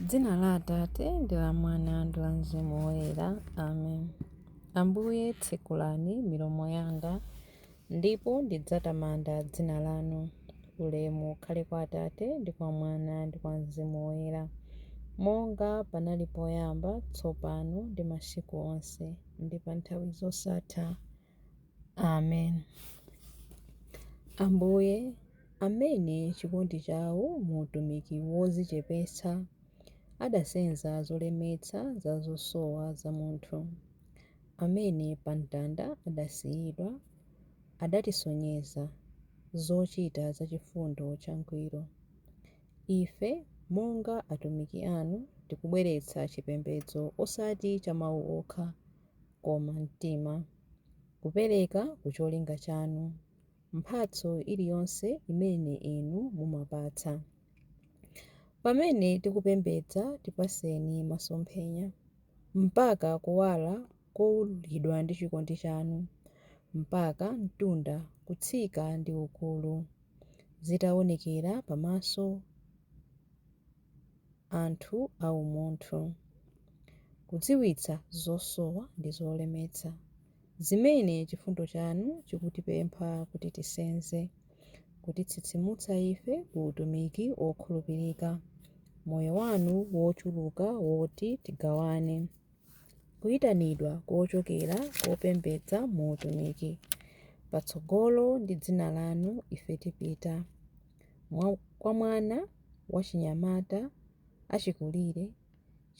Dzina la Atate ndi la Mwana ndi la Mzimu Woyera. Amen. Ambuye, tsekulani milomo yanga, ndipo ndidzatamanda dzina lanu. Ulemu ukhale kwa Atate ndi kwa Mwana ndi kwa Mzimu Woyera, monga panali poyamba, tsopano ndi masiku onse, ndi pa nthawi zosatha. Amen. Ambuye, amene chikondi chawo mu utumiki wodzichepetsa adasenza zolemetsa za zosowa za munthu, amene pa mtanda adasiyidwa, adatisonyeza zochita za chifundo changwiro. Ife, monga atumiki anu, tikubweretsa chipembedzo osati cha mawu okha, koma mtima, kupereka ku cholinga chanu, mphatso iliyonse imene inu mumapatsa. Pamene tikupembedza, tipatseni masomphenya, mpaka kuwala kowululidwa ndi chikondi chanu, mpaka mtunda kutsika ndi ukulu, zitaonekera pamaso anthu a umunthu, kudziwitsa zosowa ndi zolemetsa, zimene chifundo chanu chikutipempha kuti tisenze, kutitsitsimutsa ife ku utumiki wokhulupirika, moyo wanu wochuluka woti tigawane, kuyitanidwa kochokera kopembedza mu utumiki, patsogolo ndi dzina lanu ife tipita, kwa mwana wachinyamata, achikulire,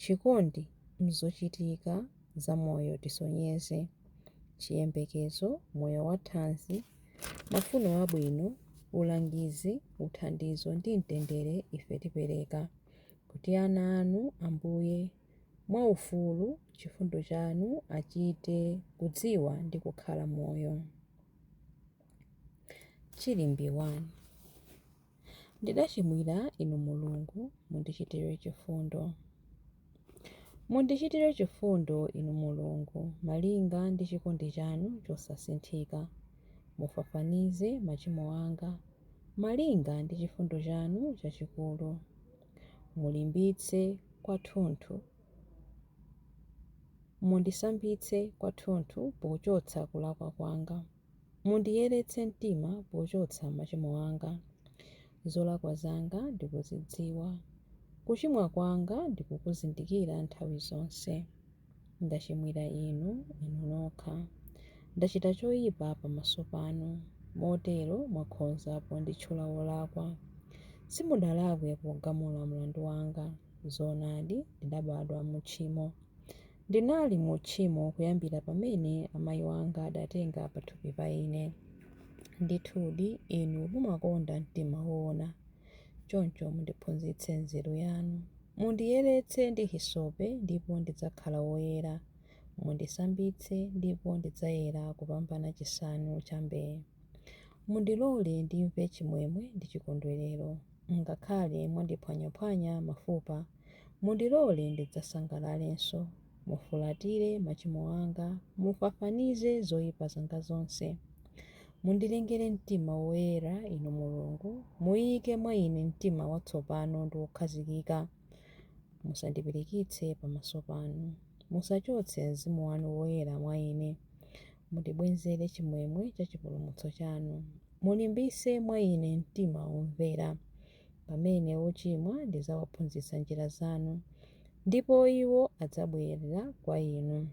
chikondi m'zochitika za moyo tisonyeze, chiyembekezo, moyo wathanzi, mafuno abwino, ulangizi, uthandizo ndi mtendere ife tipereka, kuti ana anu, Ambuye, mwaufulu chifundo chanu achite kudziwa ndi kukhala moyo. Chilimbi 1. Ndidachimwira inu Mulungu, mundichitire chifundo. Mundichitire chifundo inu Mulungu, malinga ndi chikondi chanu chosasinthika. Mufafanize machimo anga, malinga ndi chifundo chanu chachikulu. Mulimbitse kwathunthu, mundisambitse kwathunthu pochotsa kulakwa kwanga. Mundiyeretse mtima pochotsa machimo anga. Zolakwa zanga ndikuzidziwa, kuchimwa kwanga ndikukuzindikira nthawi zonse. Ndachimwira inu, inu nokha. Ndachita choyipa pamaso panu, motero mwakhoza ponditchula wolakwa. Simudalakwe pogamula mlandu wanga. Zoonadi, ndidabadwa mu tchimo. Ndinali mu tchimo kuyambira pamene amayi wanga adatenga pathupi pa ine. Ndithudi, inu mumakonda mtima woona. Choncho mundiphunzitse nzeru yanu. Mundiyeretse ndi hisope, ndipo ndidzakhala woyera. Mundisambitse, ndipo ndidzayera kupambana chisanu cha mbee. Mundilole ndimve chimwemwe ndi chikondwerero. Ngakhale mwandiphwanyaphwanya mafupa, mundilole ndidzasangalalenso. Mufulatire machimo anga, mufafanize zoyipa zanga zonse. Mundilengere mtima woyera, Inu Mulungu, muyike mwa ine mtima watsopano ndi wokhazikika. Musandipirikitse pamaso panu, musachotse mzimu wanu woyera mwa ine. Mundibwezere chimwemwe cha chipulumutso chanu, mulimbitse mwa ine mtima womvera. Pamene ochimwa ndidzawaphunzitsa njira zanu, ndipo iwo adzabwerera kwa inu.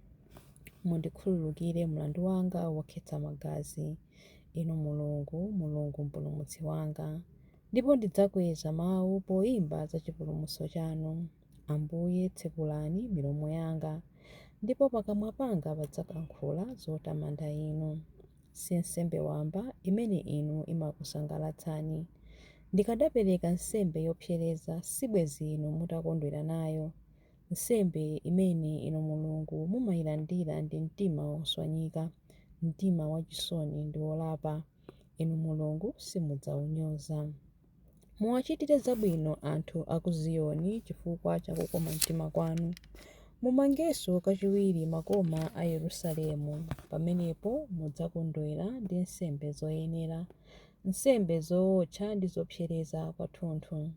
Mundikhululukire mlandu wanga wokhetsa magazi, Inu Mulungu, Mulungu Mpulumutsi wanga, ndipo ndidzakweza mawu poimba za chipulumutso chanu. Ambuye, tsekulani milomo yanga, ndipo pakamwa panga padzayankhula zotamanda Inu. Si nsembe wamba imene inu imakusangalatsani. Ndikadapereka nsembe yopsereza, sibwenzi inu mutakondwera nayo. Nsembe imene inu Mulungu mumailandira ndi mtima woswanyika, mtima wachisoni ndi wolapa, inu Mulungu simudzaunyoza. Muwachitire zabwino anthu a ku Ziyoni chifukwa cha kukoma mtima kwanu. Mumangenso kachiwiri makoma a Yerusalemu. Pamenepo mudzakondwera ndi nsembe zoyenera, nsembe zootcha ndi zopsereza kwathunthu.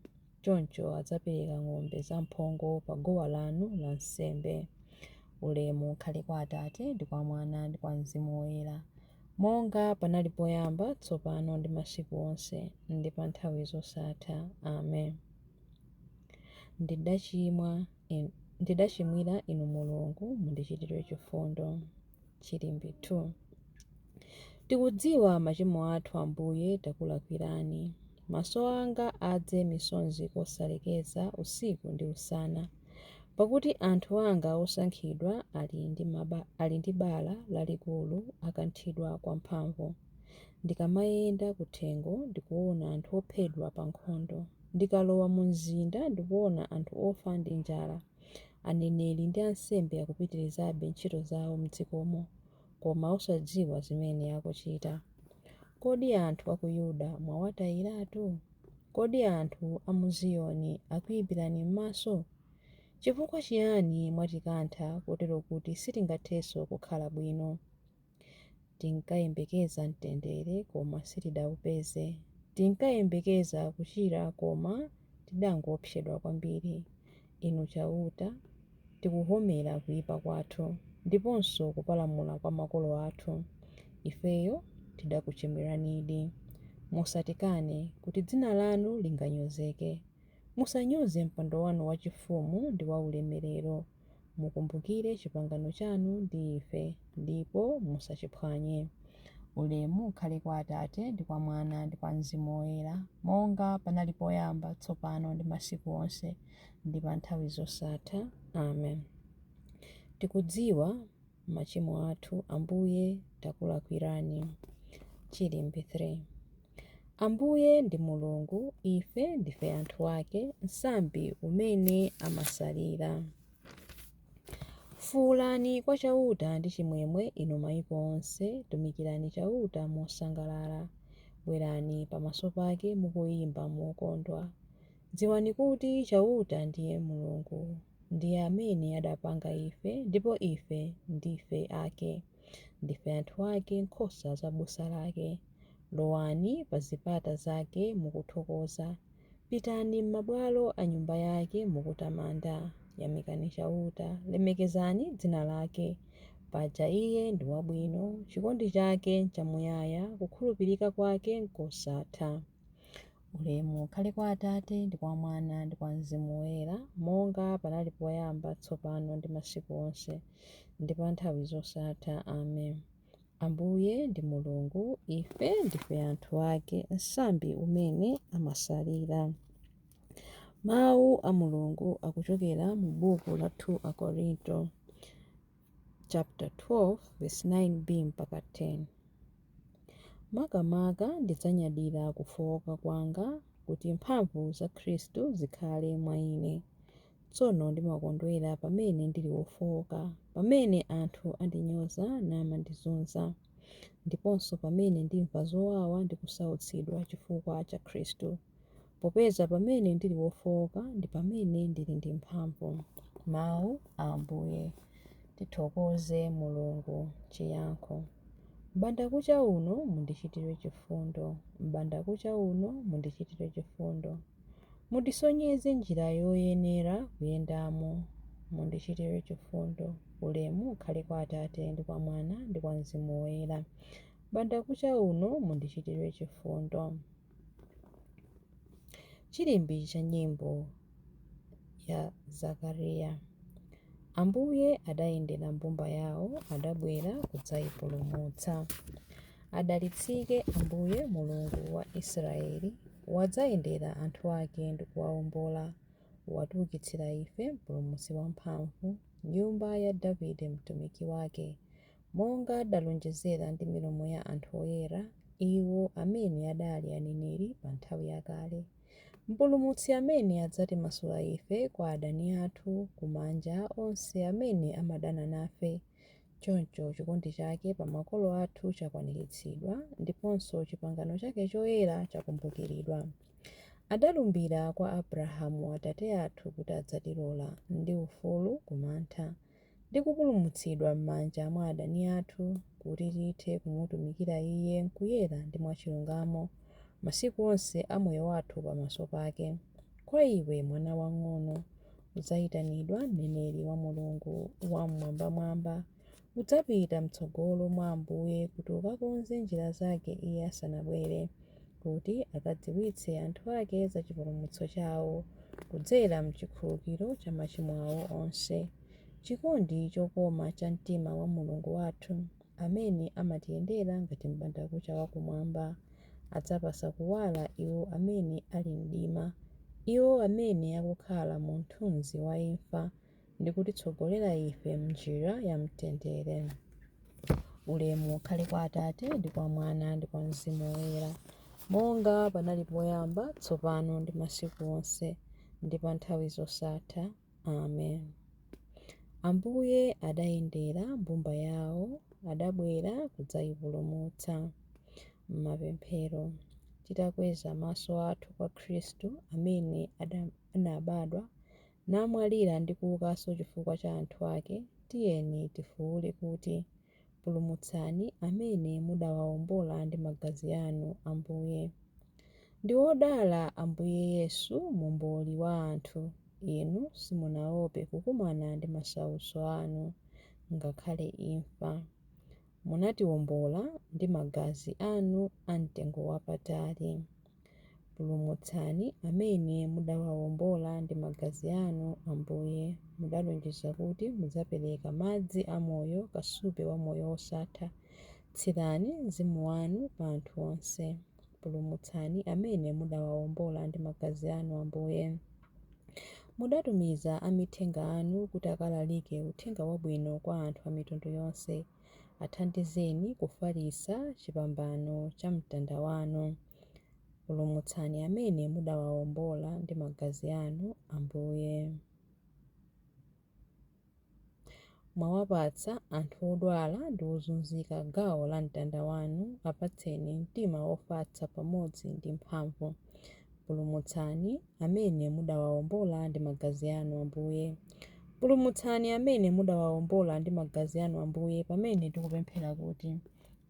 Choncho adzapereka ng'ombe zamphongo pa guwa lanu lansembe. Ulemu ukhale kwa Atate, ndi kwa Mwana, ndi kwa Mzimu Woyera, monga panali poyamba, tsopano ndi masiku onse, ndi pa nthawi zosatha. Amen. Ndidachimwira Inu Mulungu, mundichitire chifundo. Chilimbi 2. Tikudziwa machimo athu, Ambuye, takulakwirani. Maso anga adze misozi kosalekeza usiku ndi usana, pakuti anthu anga osankhidwa ali ndi bala lalikulu, akanthidwa kwamphamvu. Ndikamayenda kuthengo ndikuona anthu ophedwa pa nkhondo. Ndikalowa mu mzinda ndikuona anthu ofa ndi njala. Aneneri ndi ansembe akupitirizabe ntchito zawo m'dzikomo, koma osadziwa zimene akuchita. Kodi anthu a ku Yuda mwawatayiratu? Kodi anthu a mu Ziyoni akuyipirani m'maso? Chifukwa chiyani mwatikantha kotero kuti sitingathenso kukhala bwino? Tinkayembekeza mtendere, koma sitidaupeze. Tinkayembekeza kuchira, koma tidangoopsedwa kwambiri. Inu Chauta, tikuhomera kuipa kwathu, ndiponso kupalamula kwa makolo athu. Ifeyo tidakuchimwiranidi. Musatikane, kuti dzina lanu linganyozeke. Musanyoze mpando wanu wachifumu ndi waulemerero. Mukumbukire chipangano chanu ndi ife, ndipo musachiphwanye. Ulemu ukhale kwa Atate, ndi kwa Mwana, ndi kwa Mzimu Woyera, monga panali poyamba, tsopano ndi masiku onse, ndi pa nthawi zosatha. Amen. Tikudziwa machimo athu, Ambuye, takulakwirani. Chilimbi 3. Ambuye ndi Mulungu, ife ndife anthu ake, msambi umene amasalira. Fuulani kwa Chauta ndi chimwemwe, inu maiko onse, tumikirani Chauta mosangalala. Bwerani pamaso pake mukuyimba mokondwa. Dziwani kuti Chauta ndiye Mulungu, ndiye amene adapanga ife, ndipo ife ndife ake. Ndife anthu ake, nkhosa za busa lake. Lowani pa zipata zake mukuthokoza. Pitani m'mabwalo a nyumba yake mukutamanda. Yamikani Chauta, lemekezani dzina lake. Paja Iye ndi wabwino, chikondi chake n'chamuyaya, kukhulupirika kwake n'kosatha. Ulemu ukhale kwa Atate, ndi kwa Mwana, ndi kwa Mzimu Woyera, monga panali poyamba, tsopano ndi masiku onse, ndi pa nthawi zosatha. Amen. Ambuye ndi Mulungu, ife ndife anthu ake, msambi umene amasalira. Mawu a Mulungu akuchokera mu buku la 2 Akorinto chapter 12 verse 9b mpaka 10. Makamaka ndidzanyadira kufowoka kwanga, kuti mphamvu za Khristu zikhale mwa ine. Tsono ndimakondwera pamene ndili wofowoka, pamene anthu andinyoza namandizunza, ndiponso pamene ndimva zowawa ndi kusautsidwa chifukwa cha Khristu. Popeza pamene ndili wofowoka ndi pamene ndili ndi mphamvu. Mawu a Ambuye. Tithokoze Mulungu. Chiyankho. M'bandakucha uno mundichitire chifundo, m'bandakucha uno mundichitire chifundo. Mundisonyeze njira yoyenera kuyendamo, mundichitire chifundo. Ulemu ukhale kwa Atate, ndi kwa Mwana, ndi kwa Mzimu Woyera. M'bandakucha uno mundichitire chifundo. Chilimbi cha nyimbo ya Zakariya. Ambuye adayendera mbumba yawo, adabwera kudzayipulumutsa. Adalitsike Ambuye Mulungu wa Israeli, wadzayendera anthu ake ndi kuwaombola. Watiukitsira ife Mpulumutsi wamphamvu, m'nyumba ya Davide mtumiki wake, monga adalonjezera ndi milomo ya anthu oyera, iwo amene adali aneneri pa nthawi yakale. Mpulumutsi amene adzatimasula ife kwa adani athu, ku manja a onse amene amadana nafe. Choncho chikondi chake pa makolo athu chakwaniritsidwa, ndiponso chipangano chake choyera chakumbukiridwa. Adalumbira kwa Abrahamu atate athu kuti adzatilola ndi ufulu ku mantha, ndi kupulumutsidwa m'manja mwa adani athu, kuti tithe kumutumikira Iye m'kuyera ndi mwachilungamo, masiku onse a moyo wathu pamaso pake. Kwa iwe, mwana wamng'ono, udzayitanidwa mneneri wa Mulungu Wam'mwambamwamba. Udzapita m'tsogolo mwa Ambuye kuti ukakonze njira zake Iye asanabwere, kuti akadziwitse anthu ake za chipulumutso chawo kudzera m'chikhululukiro cha machimo awo onse. Chikondi chokoma cha mtima wa Mulungu wathu, amene amatiyendera ngati m'bandakucha wakumwamba, adzapatsa kuwala iwo amene ali mdima, iwo amene akukhala mu mthunzi wa imfa, ndi kutitsogolera ife m'njira ya mtendere. Ulemu ukhale kwa Atate, ndi kwa Mwana, ndi kwa Mzimu Woyera, monga panali poyamba, tsopano ndi masiku onse, ndi pa nthawi zosatha. Amen. Ambuye adayendera mbumba yawo, adabwera kudzayipulumutsa. M'mapemphero, titakweza maso athu kwa Khristu amene anabadwa, namwalira ndi kuukanso chifukwa cha anthu ake, tiyeni tifuwule kuti, Pulumutsani amene mudawawombola ndi magazi anu, Ambuye. Ndi wodala Ambuye Yesu, Momboli wa anthu, inu simunaope kukumana ndi masautso anu, ngakhale imfa. Munatiwombola ndi magazi anu amtengo wapatali. Pulumutsani amene mudawawombola ndi magazi anu, Ambuye. Mudalonjeza kuti mudzapereka madzi amoyo, kasupe wa moyo wosatha. Tsirani mzimu wanu pa anthu onse. Pulumutsani amene mudawawombola ndi magazi anu, Ambuye. Mudatumiza amithenga anu kuti akalalike uthenga wabwino kwa anthu a mitundu yonse. Athandizeni kufalitsa chipambano cha mtanda wanu. Pulumutsani amene mudawawombola ndi magazi anu, Ambuye. Mwawapatsa anthu odwala ndi ozunzika gawo la mtanda wanu, apatseni mtima wofatsa pamodzi ndi mphamvu. Pulumutsani amene mudawawombola ndi magazi anu, Ambuye. Pulumutsani amene mudawawombola ndi magazi anu, Ambuye, pamene tikupemphera kuti,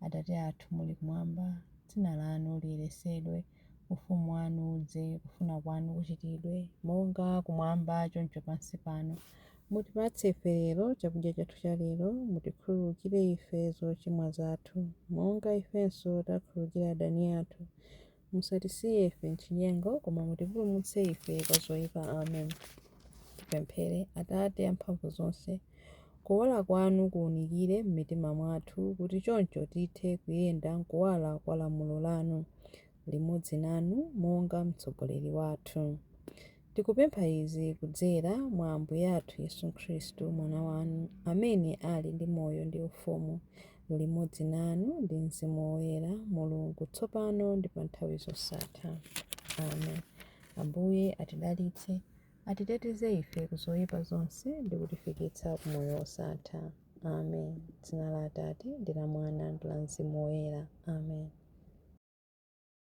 Atate athu muli kumwamba, dzina lanu liyeretsedwe, ufumu wanu udze, kufuna kwanu kuchitidwe, monga kumwamba choncho pansi pano. Mutipatse ife lero chakudya chathu cha lero, mutikhululukire ife zochimwa zathu, monga ifenso takhululukira adani athu. Musatisiye ife m'chinyengo, koma mutipulumutse ife kwa zoyipa. Amen. Tipemphere. Atate amphamvu zonse, kuwala kwanu kuwunikire m'mitima mwathu, kuti choncho tithe kuyenda m'kuwala kwa lamulo lanu, limodzi nanu monga mtsogoleri wathu. Tikupempha izi kudzera mwa Ambuye athu Yesu Khristu, Mwana wanu, amene ali ndi moyo ndi ufumu, limodzi nanu ndi Mzimu Woyera, Mulungu, tsopano ndi pa nthawi zosatha. Amen. Ambuye atidalitse, atiteteze ife ku zoyipa zonse ndi kutifikitsa ku moyo wosatha. Amen. Dzina la Atate ndi la Mwana ndi la Mzimu Woyera. Amen.